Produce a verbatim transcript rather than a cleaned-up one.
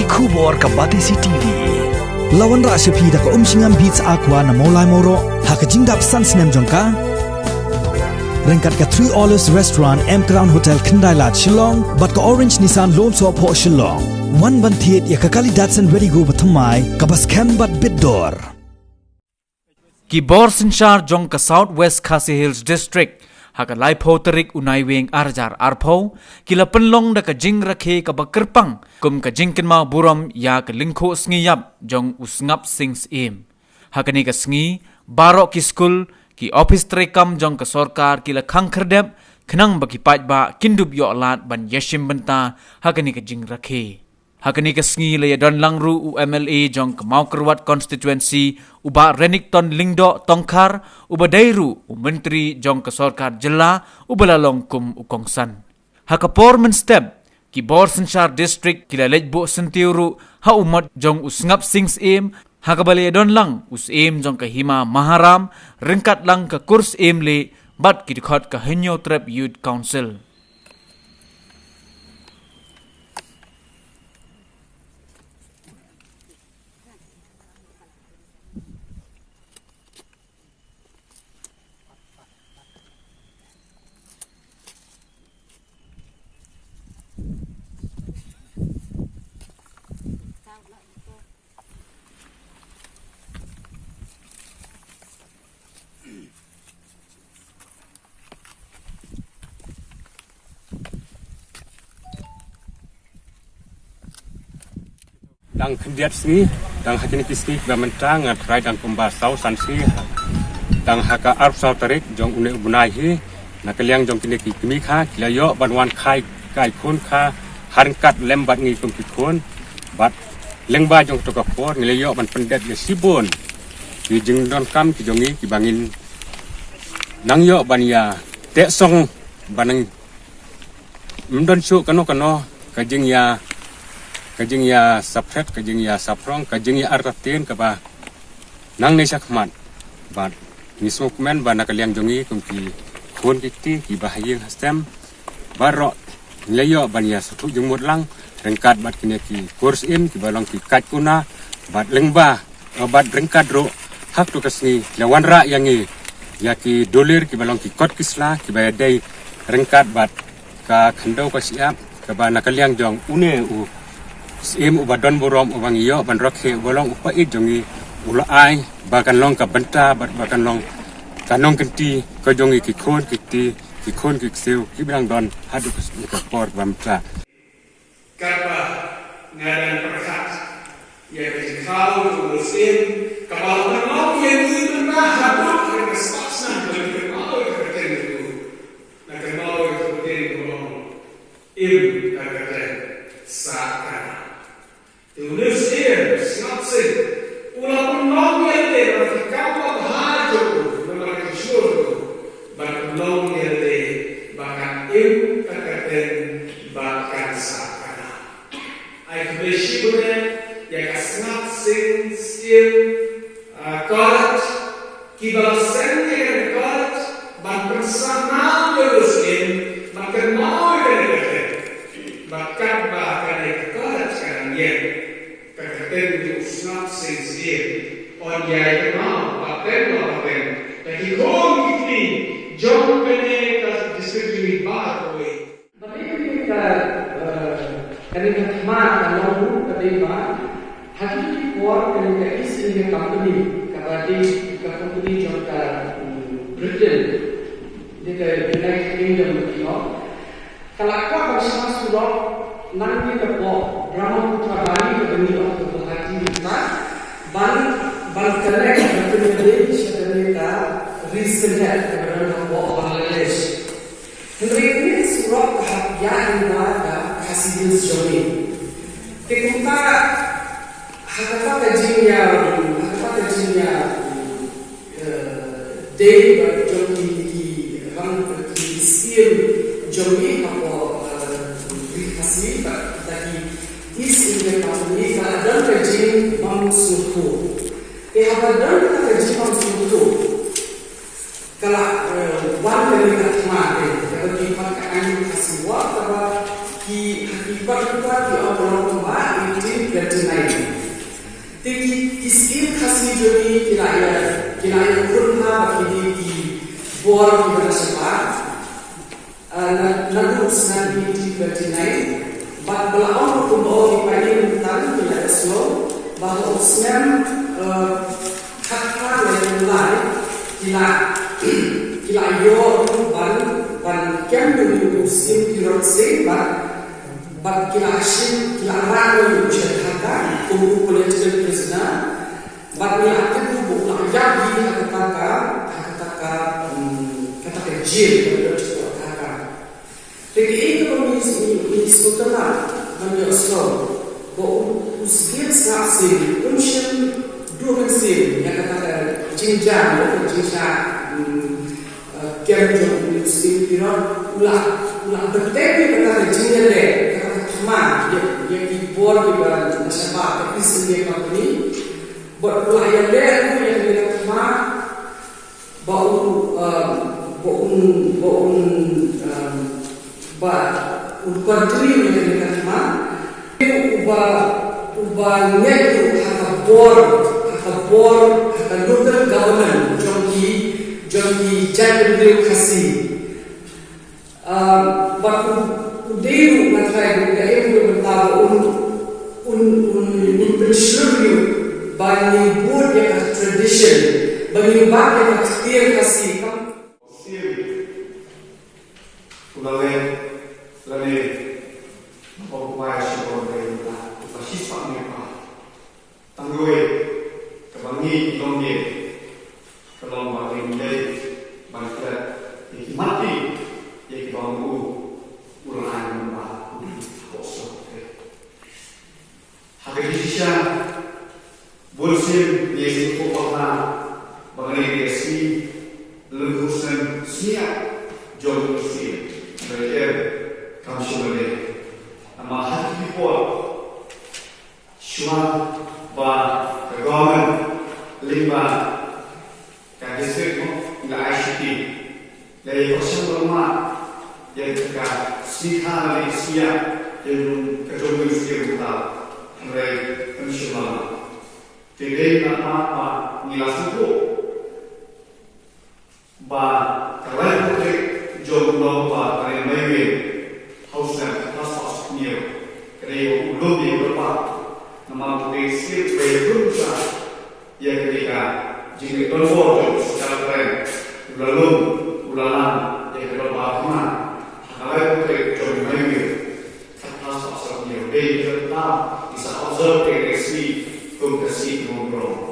Khubor ka Batesi T V. La wanrah sha phi da ka Umshngam Beats Aqua na Mawlai Mawroh ha ka jingdap san snem jong ka. Ryngkat ka Three Olives Restaurant, M Crown Hotel, Khyndai Lad, Shillong, bad ka Orange Nissan Lumsohphoh, Shillong. Wan ban thied ïa ka kali Datsun Redi-GO bathymmai kaba skhem bad bit dor. Ki bor synshar jong ka South West Khasi Hills District ha ka laiphew tarik u Naiwieng ar hajar arphew ki la pynlong da ka jingrakhe kaba kyrpang kum ka jingkynmaw burom ïa ka lyngkhuh sngi ïap jong u Sngap Sing Syiem. Ha kane ka sngi baroh ki skul, ki ophis treikam jong ka sorkar ki la khang khyrdep khnang ba ki paidbah kin dup ïoh lad ban ïashim bynta ha kane ka jingrakhe. Ha kane ka sngi la ïadon lang ruh u M L A jong ka Mawkyrwat Constituency, u Bah Renikton Lyngdoh Tongkhar, uba dei ruh u Myntri jong ka Sorkar Jylla, uba la long kum u kongsan. Ha ka por mynstep, ki bor synshar district ki la leit buh syntiew ruh ha u mot jong u Sngap Sing Syiem, ha kaba la ïadon lang u Syiem jong ka Hima Maharam, ryngkat lang ka kur Syiem Lieh bad ki dkhot ka Hynñiewtrep Youth Council. Dang khyndiat sngi, dang ha kine ki sngi ba mynta nga trai dang kumba saw san sngi. Dang ha ka arphew saw tarik jong une u bnai hi, na ka liang jong kine ki kmie kha ki la ïoh ban wan kai kai khun kha ha ryngkat lem bad ngi kum ki khun. Bad lyngba jong kato ka por ngi la ïoh ban pyndep ïa shibun ki jingdonkam ki jong ngi kiba ngin nang ïoh ban ïa teh song ban nang ym don shuh kano kano ka jingïa, ka jingïa saphriang, ka jingïa saphriang, ka jingïa artatien kaba nangne shakhmat. Bad ngi sngewkmen ba na ka liang jong ngi kum ki khun ki kti kiba ha ïing ha sem baroh ngi la ïoh ban ïa sngewthuh jingmut lang ryngkat bad kine ki kur Syiem kiba long ki kait kuna bad lyngba bad ryngkat ruh ha kato ka sngi la wanrah ïa ngi ïa ki dulir kiba long ki kot ki sla kiba ïadei ryngkat bad ka khyndew ka shyiap kaba na ka liang jong une u Syiem uba don burom uba ngi ïoh ban rakhe uba long u paid jong ngi u la ai ba kan long ka bynta bad ba kan long ka nongkynti ka jong ngi ki khun ki kti ki khun ki ksiew kiba dang don haduh ka por ba mynta. Katba nga dang pyrkhat ïa ka jingkhaw jong u Syiem kaba la pynlong ïa ngi mynta haduh ka spah snem ba ngi kynmaw ïa ka kyrteng jong u. Nga kynmaw ïa ka kyrteng jong u Im ka kyrteng Sahkana. Te u Syiem Sngap Sing u la pynlong ïa lade ba ki kam ba bha jong u namar ka jingshukor jong u ban pynlong ïa lade ba kan im ka kyrteng bad kan sahkana. Ai khublei shibun ïa ka Sngap Sing Syiem, ah, College, kiba la seng ïa ka college ban pynsah nam ïa u Syiem, ban kynmaw ïa kane ka kyrteng. Bad katba kane ka college ka dang ïeng, ka kyrteng jong u Sngap Sing Syiem yn ïai kynmaw pateng la pateng da ki khun ki kti jong kane ka district jong ngi baroh kawei. Bad kane ka, eh, kane ka thma ka long ruh ka dei ba ha kine ki por kane ka East India Company kaba dei ka company jong ka, mm, Britain, dei ka United Kingdom ba ki ong, ka la kwah ban shna surok na kane ka poh Brahmaputra Valley kaba ngi ong ka Guwahati mynta ban, ban connect, ban connect sha kane ka Ri Sylhet kaba don hapoh Bangladesh. Hynrei kane ka surok ka hap ïaid lyngba ka Khasi Hills jong ngi. Te kumta ha kata ka jingïa, ha kata ka jingïa, eh, dei bad jong ki, ki rang, ki siem jong ngi hapoh, eh, Ri Khasi bad kita ki East India Company ka la don ka jingbymsngewthuh. Te haba don kata ka jingbymsngewthuh, ka la, eh, wan kane ka thma te, kaba ki khot ka Anglo Khasi War, kaba ki, ha ki kot ki ong ka long kumba eighteen twenty-one. Por ki ba la shah ba, ah, na, naduh u snem eighteen thirty-nine, bad ba la ong kumba ong i Painim Tang, ki la ïohsngew ba ha u snem, eh, khatphra lai, ki la, ki la ïoh ruh ban, ban kem ïa une u Siem Tirot Sing, bad, bad ki la shim, ki la rah ïa u Sher Dhaka kum u political prisoner. Bad ngi la tip ruh ba u la ïap hi ha kata ka, ha kata ka, um, kata ka jail, kata ka jail, kata ka. Te kaei kaba ngi, ngi, ngi sngewtynnat ban ïohsngew ba u, u Sgit Sngap Sing un shym duh mynsiem ïa kata ka jingjia, ïa ka jingshah, um, eh, kem jong u Siem Tirot, u la, u la bteng ïa kata ka jingïaleh, kata ka thma, ïa, ïa ki bor kiba na shabar ka East India Company. Bad u la ïaleh ruh ïa kane ka thma ba u, um, ba un, ba un, um, ba un continue ïa kane ka thma. Uba, uba ngeit ruh ha ka bor, ha ka bor, ha ka local government jong ki, jong ki jaitbynriew Khasi. Um, bad u, u dei ruh nga tharai ruh da em ruh mynta ba un, un, un, un pynshlur ïa u ba ngin bud ïa ka tradition, ba ngin bat ïa ka ktien Khasi. Kam Siem u la leh lane ba u bai sha bor dei mynta u ba shispah ne pa. Tang kawei kaba ngi ki longïing ka long ba ngin ïai ban klet ïa ki mat ki, ïa kiba u, u la ai mynba u dei ha ka sor. Ha ka jingshisha, bun sien ngi sngewthuh ba ha ba ngi dei ka sngi lyngngoh snem sniang jong u Siem, hynrei em, kam shym la dei. Namar ha ki por shuwa ba ka government lyngba ka district mo, la I C T, la ïa pyrshang ba ma ïa ka sngikha lane sniang ïa ka jong u Siem u ta, hynrei kam shym la ma. Te dei namar ba ngi la sngewthuh ba ka laiphew tarik jong u November, ka dei Mei Weng, ha u snem khatphra spah saw hynñiew, ka dei u lum ïa u Dorbar. Namar u dei u Siem uba ïakhun ïa kane ka jingleh donbor jong u Sorkar Phareng, u la lum, u la lam ïa ka Dorbar Hima ha ka laiphew tarik jong u Mei Weng, khatphra spah saw hynñiew. Dei kata ngi sa observe ïa kane ka sngi kum ka sngi Nongkrong.